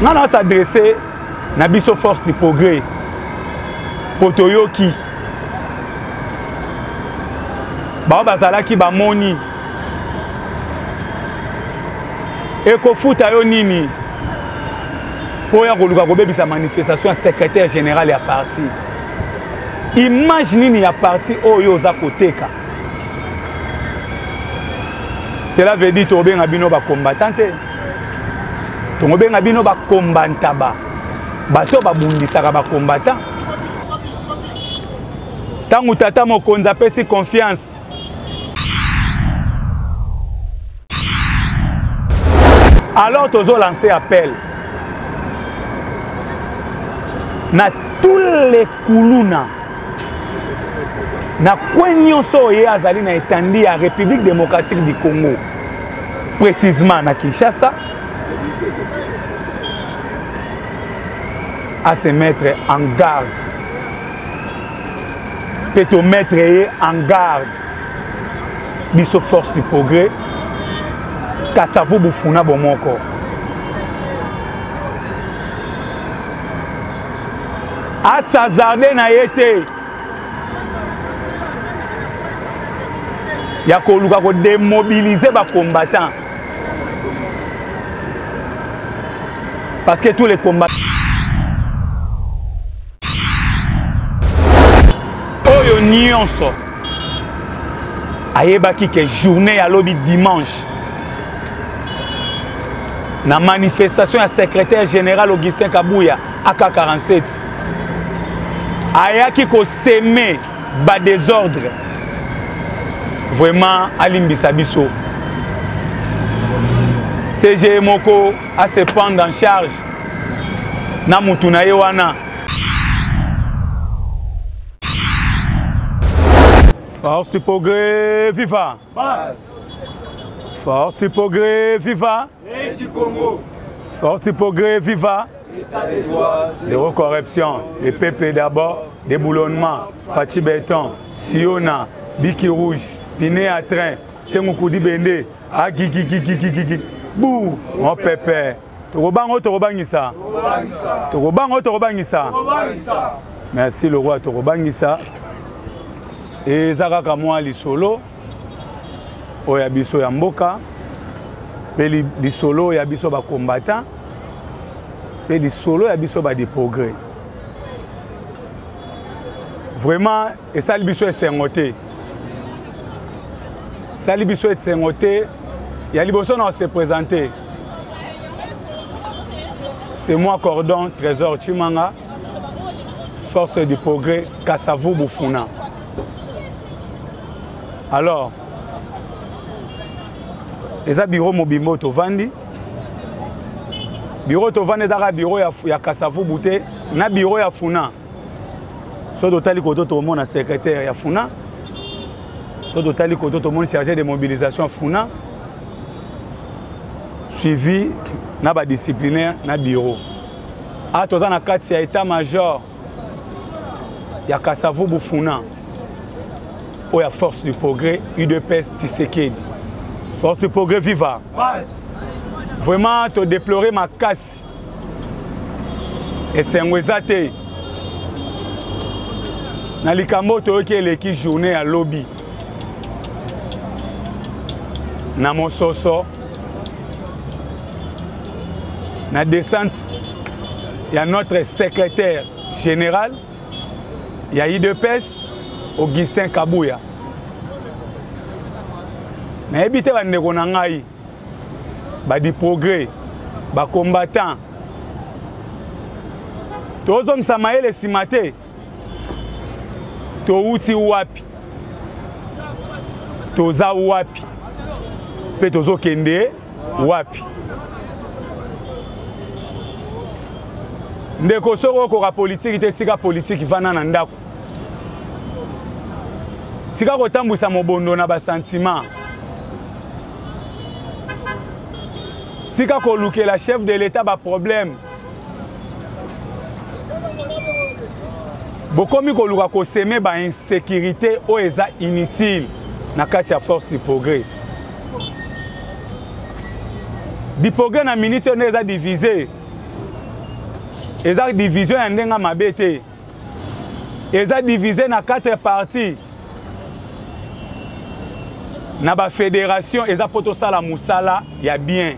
Nga na s'adresser na biso force du progrès po toyoki bao bazalaki bamoni ekofuta yo nini mpo ya koluka kobebisa manifestation ya secrétaire général ya parti image nini ya parti oyo oza koteka cela veut dire tokobenga bino bacombattant te tokobenga bino bakombantaba bato babundisaka bacombattant ntango tata mokonzi apesi confiance alors tozo lancer appel na tous les kuluna na coin nyonso oyo ye azali na etandi ya république démocratique du congo précisement na kinshasa à se mettre en garde mpe tomettre ye en garde biso force du progrès kasavu bufuna bomoko asazarde na ye te ya koluka kodemobilize bacombattant parce que tous les combattants oyo nyonso ayebaki ke journée ya lobi dimanche na manifestation ya secrétaire général augustin kabuya ak 47 ayaki koseme badésordre vraiment alimbisa biso cge moko ase prendre en charge na mutu na ye wana Force du progrès, viva! Base. Force du progrès, viva! Et du Congo! Force du progrès, viva! État de droit, zéro corruption, le peuple d'abord, déboulonnement, Fatih Béton, Siona, Biki Rouge, Piné à train, Tsemukudi Bende, Agigigigigigi, Bou, mon pépé. Tokobanga tokobangisa. Tokobanga tokobangisa. Merci le roi tokobangisa. Eza kaka mwa lisolo oyo ya biso ya mboka mpe lisolo ya biso bacombattant mpe lisolo ya biso badeprogrès vraiment esali biso esengo te esali biso esengo te ya liboso na se présenter c'est moi cordon trésor chimanga force du progrès kasavu bufuna alors eza bureau mobimba oyo tovandi bureau tovandi ezaka bureau ya, ya kasavubu te na bureau ya funa soki totali koto tokomona secrétaire ya funa soki totali koto tomoni chargé de mobilisation ya funa suivi na badisciplinaire na bureau a toza na kati ya état major ya kasavubu funa oyo ya force du progrès udps tisekedi force du progrès viva vraiment todeplore makasi esengo eza te na likambo oyo toyoki eleki journée ya lobi na mososo na descente ya notre secrétaire général ya idps augustin kabuya nayebi te bandeko na ngai badi progrès bacombattant tozongisa mayele nsima te towuti wapi toza wapi mpe tozokende wapi ndeko soki okoka politiki te tika politiki vanda na ndako tika kotambwisa mobondo na basantima tika kolukela chef de l'etat baproblème bokomi koluka koseme bainsécurité oyo eza inutile na kati ya force du progrès du progrès na minute oyo nde eza divise. Eza division ya ndenge mabe te. Eza divise na 4 parties. Na ba fédération eza mpo tosala mosala ya bien.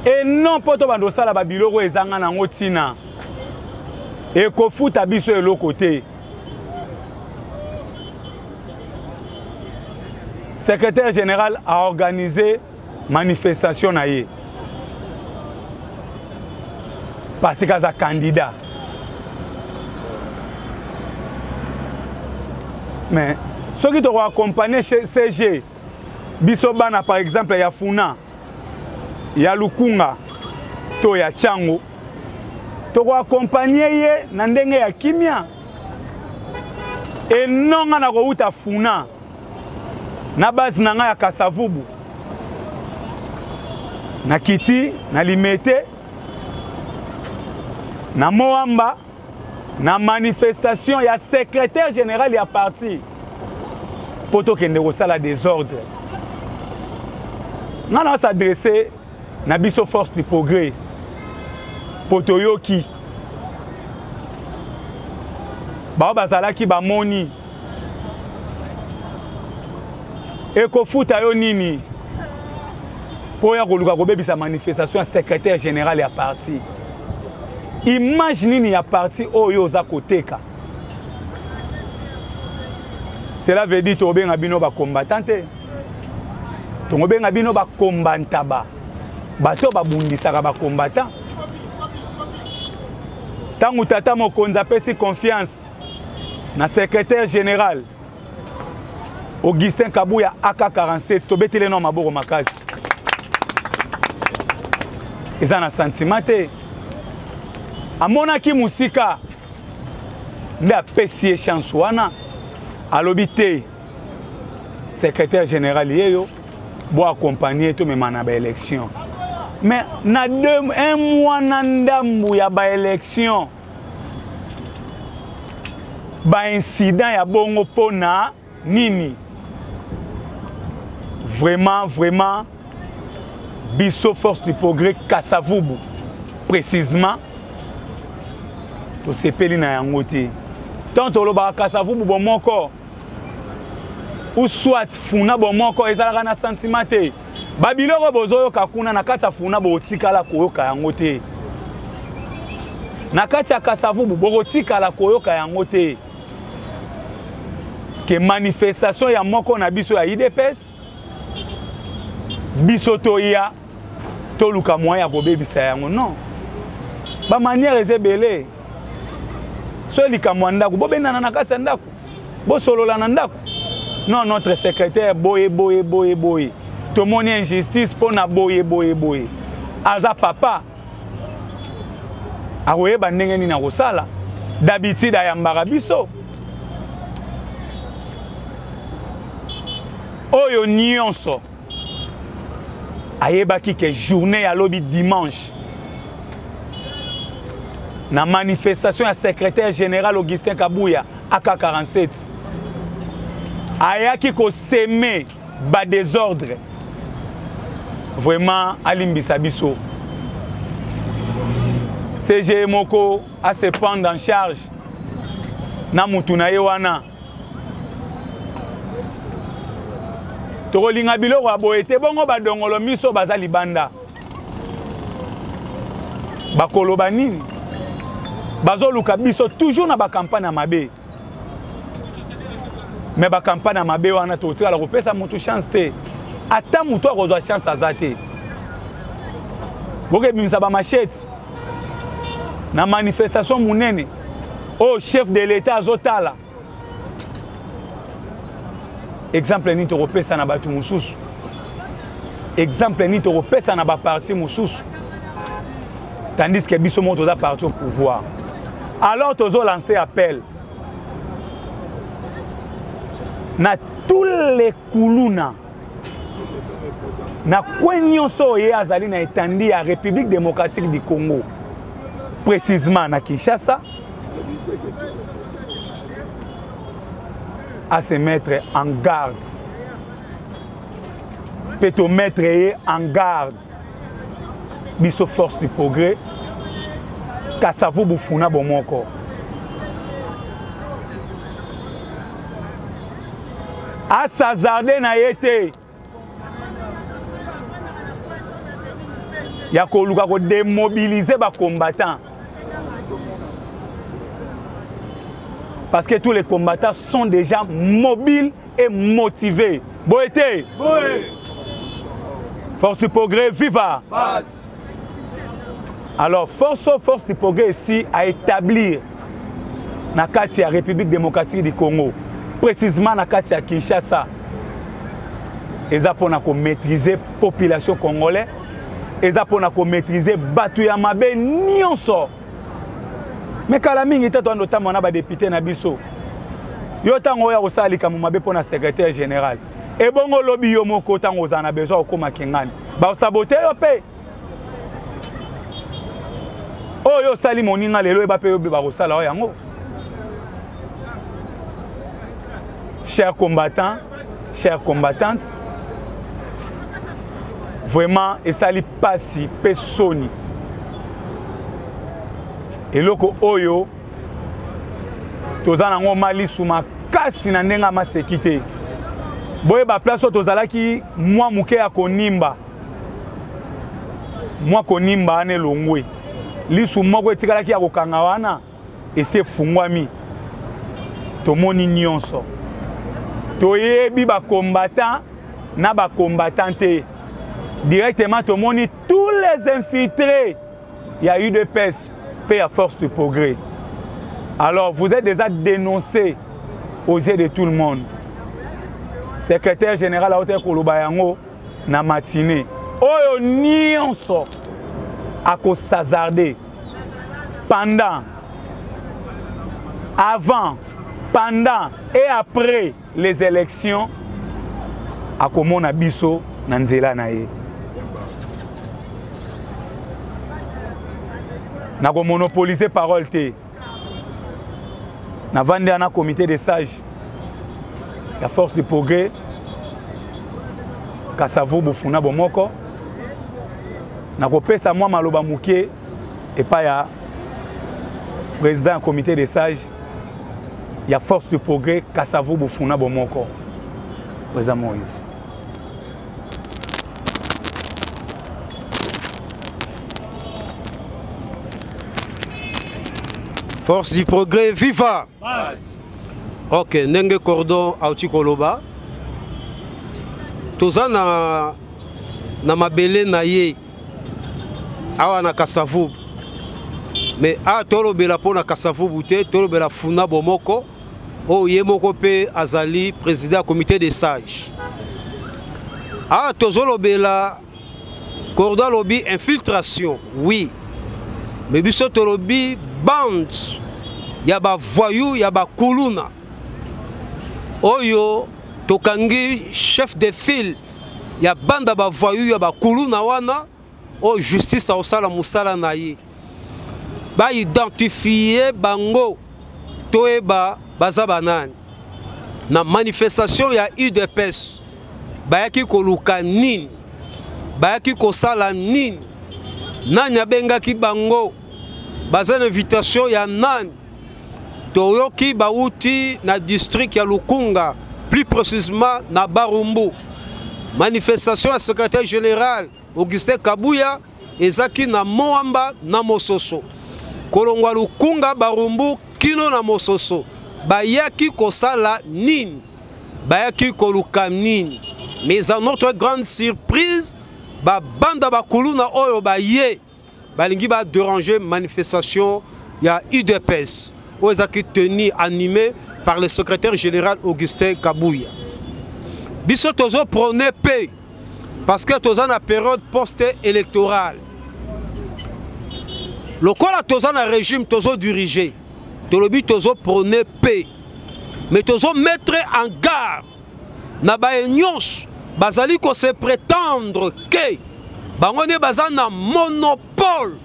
Et non mpo tobanda kosala ba biloko ezanga nango ntina. Ekofuta biso eloko te. Secrétaire général a organisé manifestation na ye parce que aza candidat. Mais soki toko accompagner CG biso bana par exemple ya Funa, ya Lukunga to ya Tshangu, toko accompagner ye na ndenge ya kimia. Et non nga na kouta Funa na base na nga ya Kasavubu, na kiti na Limete na Moamba na manifestation ya secrétaire général ya parti po tokende kosala désordre. Nga na s'adresser na biso force du progrès po toyoki bao bazalaki bamoni ekofuta yo nini po ya koluka kobebisa manifestation ya secrétaire général ya parti. Image nini ya parti oyo oza koteka? Cela veut dire tobenga bino ba combattant te, tobenga bino ba combattaba, bato babundisaka ba combattant. Tangu tata mokonzi apesi confiance na secrétaire général Augustin Kabuya AK47, tobetele no maboko makasi. Eza na sentiment te. Amonaki musika nde apesi ye chance wana, alobi te secrétaire général yeyo bo accompagner to mema na ba élection. Mais na deux, un mois na ndambu ya ba élection, ba incident ya bongo pona nini? Vraiment, vraiment, biso force du progrès Kasavubu précisément tosepeli na yango te. Tant tolobaka Kasavubu bomoko ou soit Funa bomoko ezalaka na sentiment te. Babiloko bozoyoka kuna na kati ya Funa bokotikala koyoka yango te. Na kati ya Kasavubu bokotikala koyoka yango te. Ke manifestation ya moko na biso ya UDPS, biso toya toluka moyen ya kobebisa yango. Non, ba manière eza ebele. So likambo ya ndako, bobendana na kati ya ndako, bosolola na ndako. Non, notre secrétaire boye boye boye boye, tomoni injustice mpona boye boye boye. Aza papa, akoyeba ndenge nini akosala. D'habitude ayambaka biso. Oyo nyonso ayebaki ke journée ya lobi dimanche na manifestation ya secrétaire général Augustin Kabuya AK47 ayaki kosemer ba désordre. Vraiment alimbisa biso. CG moko a se prendre en charge na mutu na ye wana. Tokolinga biloko ya boye te, bongo badongolo miso baza libanda. Bakoloba nini? Bazoluka biso toujours na ba campagne ya mabe. Mais ba campagne ya mabe wana tokotikala kopesa mutu chance te. Ata mutu akozwa chance aza te. Bokebimisa ba machette na manifestation munene oyo chef de l'État azotala. Exemple nini tokopesa na bato mosusu? Exemple nini tokopesa na ba parti mosusu? Tandis que biso moko toza parti au pouvoir. Alors tozo lancer appel na tous les kuluna, na coin nyonso oyo ye azali na étendue ya République démocratique du Congo, précisément na Kinshasa, à se mettre en garde. Peut te mettre en garde. Biso force du progrès, Kasavubu Funa Bomoko. Asazarde na ye te ya koluka kodemobilize bacombattant parce que tous les combattants sont déjà mobiles et motivés. Boete. Boe. Force du progrès, viva. Base. Alors, force, force du progrès ici à établir na kati ya République démocratique du Congo, précisément na kati ya Kinshasa, eza pona ko maîtriser population congolaise, eza pona ko maîtriser batu ya mabe nyonso. Mais kala mingi te toando tambo na ba député na biso. Yo tango oya kosala likambo mabe pona secrétaire général. Ebongo lobi yo moko tango ozala na besoin okoma kingani. Ba saboter yo pe. Oyo osali moninga lelo eba pe yo bakosala oyo yango. Chers combattants, chères combattantes, vraiment esali pasi pe soni. Eloko oyo toza nango malisu makasi na ndenge ya maseki te. Boyeba place oyo tozalaki mwa moke ya konimba, mwa konimba wana elongwe, lisu moko etikalaki ya kokanga wana esi efungwami, tomoni nyonso, toyebi ba combattant na ba combattant te, directement tomoni tous les infiltrés ya UDPS pe ya force du progrès. Alors vous êtes déjà dénoncé aux yeux de tout le monde. Secrétaire général aotaki koloba yango na matinée. Oyo nyonso akosazarde pendant, avant, pendant et après les élections, akomona biso na nzela na ye. Nakomonopoliser parole te. Navandi na comité des sages ya force du progrès Kasavubu Funa Bomoko. Nakopesa mwa maloba moke epai ya président ya comité des sages ya force du progrès Kasavubu Funa Bomoko, président Moïse. Force du progrès, viva! Base. Ok, ndenge cordon auti koloba, toza na, na mabele na ye awa na Kasavubu, mais awa tolobela mpo na Kasavubu te, tolobela Funa Bomoko oyo ye moko mpe azali président ya comité des sages. Awa tozolobela cordon alobi infiltration, oui, mais biso tolobi bande ya ba voyous ya ba kuluna oyo tokangi chef de file ya bande ya ba voyous ya ba kuluna wana oyo justice aosala mosala na ye, ba identifier bango toyeba baza banani. Na manifestation ya UDPS bayaki koluka nini, bayaki kosala nini, nani abengaki bango, baza na invitation ya nani? Toyoki bauti na district ya Lukunga, plus précisément na Barumbu. Manifestation ya secrétaire général Augustin Kabuya ezaki na Moamba na Mososo. Kolongwa Lukunga Barumbu kino na Mososo, bayaki kosala nini, bayaki koluka nini? Mais à notre grande surprise, ba banda bakuluna oyo baye balingi ba déranger manifestation ya UDPS oyo ezaki tenue animée par le secrétaire général Augustin Kabuya. Biso tozo prôner paix parce que toza na période post-électorale. Lokola toza na régime tozo diriger, tolobi tozo prôner paix, mais tozo mettre en garde na baye nyonso bazali ko se prétendre que bango nde baza na monopole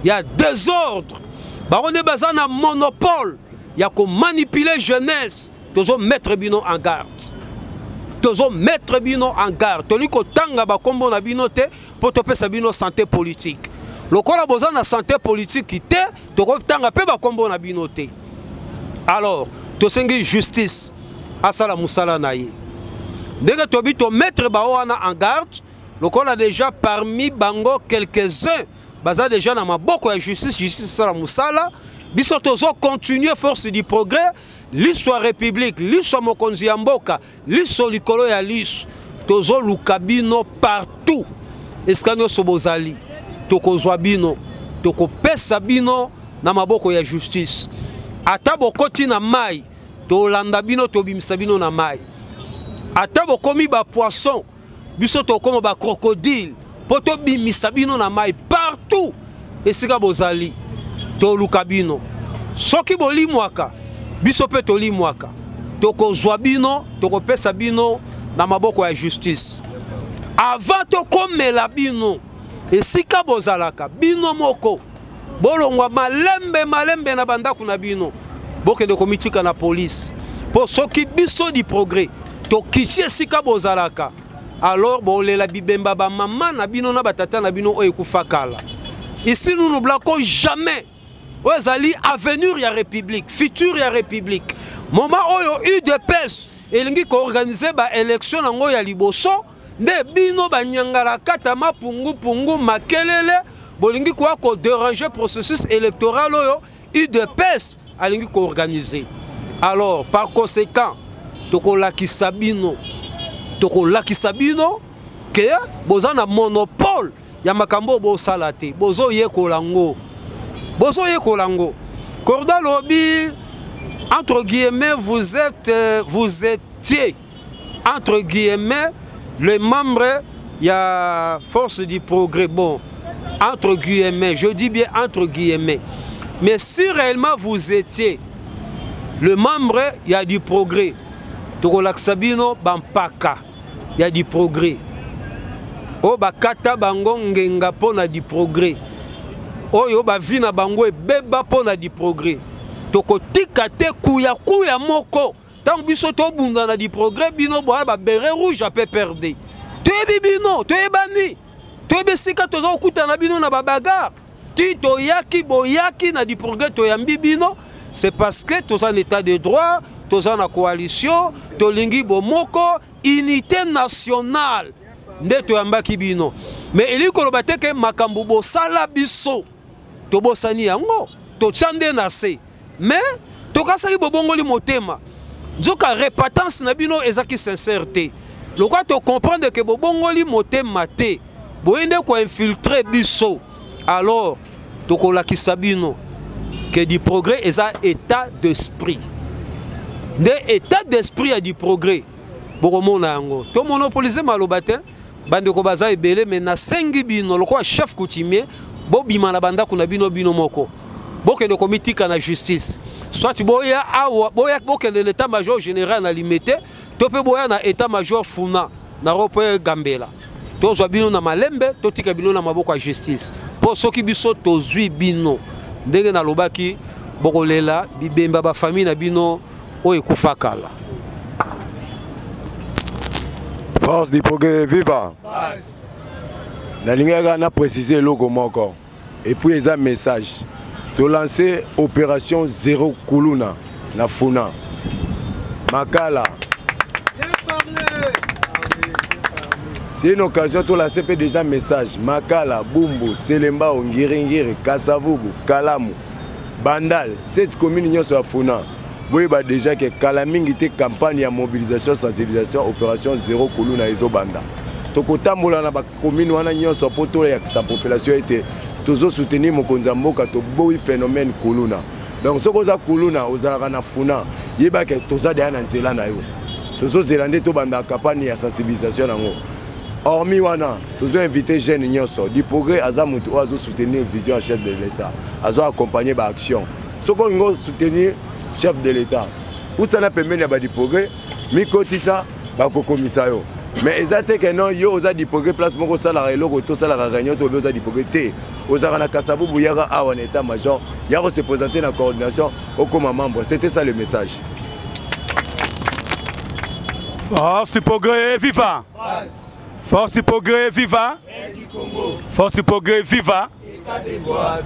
ya désordre, bango nde baza na monopole ya ko manipuler jeunesse. Tozo mettre bino en garde, tozo mettre bino en garde. Toli kotanga bakombo na bino te po topesa bino santé politique. Lokola boza na santé politique te, tokotanga mpe bakombo na bino te. Alors, tosengi justice asala mosala na ye. Ndenge tobi tomettre bao wana en garde, lokola déjà parmi bango quelques-uns baza déjà na maboko ya justice, justice asala mosala. Biso tozo continuer force du progrès, liso ya république, liso ya mokonzi ya mboka, liso likolo ya liso, tozoluka bino partout esika nyonso bozali, tokozwa bino, tokopesa bino na maboko ya justice. Ata bokoti na mai, tolanda bino, tobimisa bino na mai. Ata bokomi ba poisson, biso tokoma ba crocodile mpo tobimisa bino na mai. Partout esika bozali, toluka bino. Soki bolimwaka, biso mpe tolimwaka, tokozwa bino, tokopesa bino na maboko ya justice. Avant tokomela bino esika bozalaka, bino moko bolongwa malembe malembe na bandako na bino, bokende komitika na police. Mpo soki biso du progrès tokiti esika bozalaka, alors bolela bibemba ba mama na bino na batata na bino oyo ekufa kala. Ici nous ne bloquons jamais. Oyo ezali avenir ya république, futur ya république. Moment oyo UDPS elingi koorganize ba élection nango ya liboso, nde bino banyangala kata mapungupungu makelele bolingi koya kodéranger processus électoral oyo UDPS alingi koorganize. Alors par conséquent, tokolakisa bino, tokolakisa bino ke boza na monopole ya makambo bosala te, bozoyekola ngo, bozoyekola ngo. Cordo alobi entre guillemets, vous êtes, vous étiez entre guillemets le membre ya force du progrès. Bon, entre guillemets, je dis bien entre guillemets, mais si réellement vous étiez le membre ya du progrès, tokolakisa bino bampaka ya du progrès oyo bakata bango ngenga mpo na du progrès, oyo bavi na bango ebeba mpo na du progrès. Tokotika te kuyakuya moko ntango biso tobunda na du progrès, bino boya ba béret rouge ya PPRD. Toyebi bino, toyebani, toyebi esika toza kokutana bino na babagarre. Ti toyaki, boyaki na du progrès, toyambi bino, c'est parce que toza na état de droit, toza na coalition, tolingi bomoko, unité nationale nde toyambaki bino. Mais elingi koloba te ke makambo bosala biso tobosani yango, totia nde na se. Mais tokasaki bobongoli motema, nzoka repentance na bino ezaki sincère te. Lokola tocomprendre ke bobongoli motema te, boye nde koinfiltre biso, alors tokolakisa bino ke du progrès eza état d'esprit. Nde état d'esprit ya du progrès bokomona yango. Tomonopolise maloba te, bandeko baza ebele, mais nasengi bino lokola chef coutumier, bobima na bandako na bino bino moko, bokende komitika na justice. Soit boya awa, boya bokende na état major général na Limete, to mpe boya na état major Funa na Rope Gambela. Tozwa bino na malembe, totika bino na maboko ya justice. Mpo soki biso tozwi bino, ndenge nalobaki, bokolela bibemba ba famille na bino oyo ekufa kala. Force du progrès viva. Nalingaka na préciser eloko moko et puis eza message to lancer opération zéro kuluna na Funa Makala. C'est une occasion de lancer déjà message. Makala, Bumbu, Selembao, Ngiringiri, Kasavubu, Kalamu, Bandal, cette commune nyonso ya Funa. Boyeba déjà que kala mingi te campagne ya mobilisation, sensibilisation, opération zéro kuluna ezobanda. Tokotambola na ba commune wana nyonso po toyakisa population ete tozo soutenir mokonzi ya mboka, toboyi phénomène kuluna. Donc soki oza kuluna ozalaka na Funa, yeba ke toza deya na nzela na yo. Tozozela nde tobanda campagne ya sensibilisation nango. Hormis wana, tozo inviter jeune nyonso. Du progrès aza motu oyo azo soutenir vision ya chef de l'État, azo accompagner ba action. Soki olingi soutenir chef de l'État, pusana pembeni ya ba du progrès, mikotisa bakokomisa yo. Mais eza te ke non, yo oza du progrès place moko osalaka eloko to osalaka réunion to obi oza du progrès te. Ozalaka na Kasavubu, yaka awa na état major, yaka se présenter na coordination, okoma membre. C'était ça le message. Force du progrès, viva! Force du progrès, viva! Force du progrès, viva!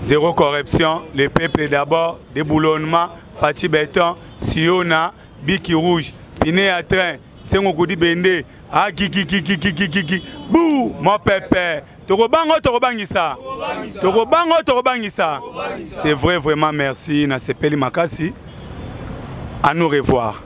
Zéro corruption, le peuple d'abord, déboulonnement, Fatshi Béton, Siona, Biki Rouge, Piné à train, Sengoku Bende, akikikikikikiki, bou, mon pépé. Tokobango, tokobangisa. Tokobango, tokobangisa. C'est vrai, vraiment, merci. Nasepeli Makasi. À nous revoir.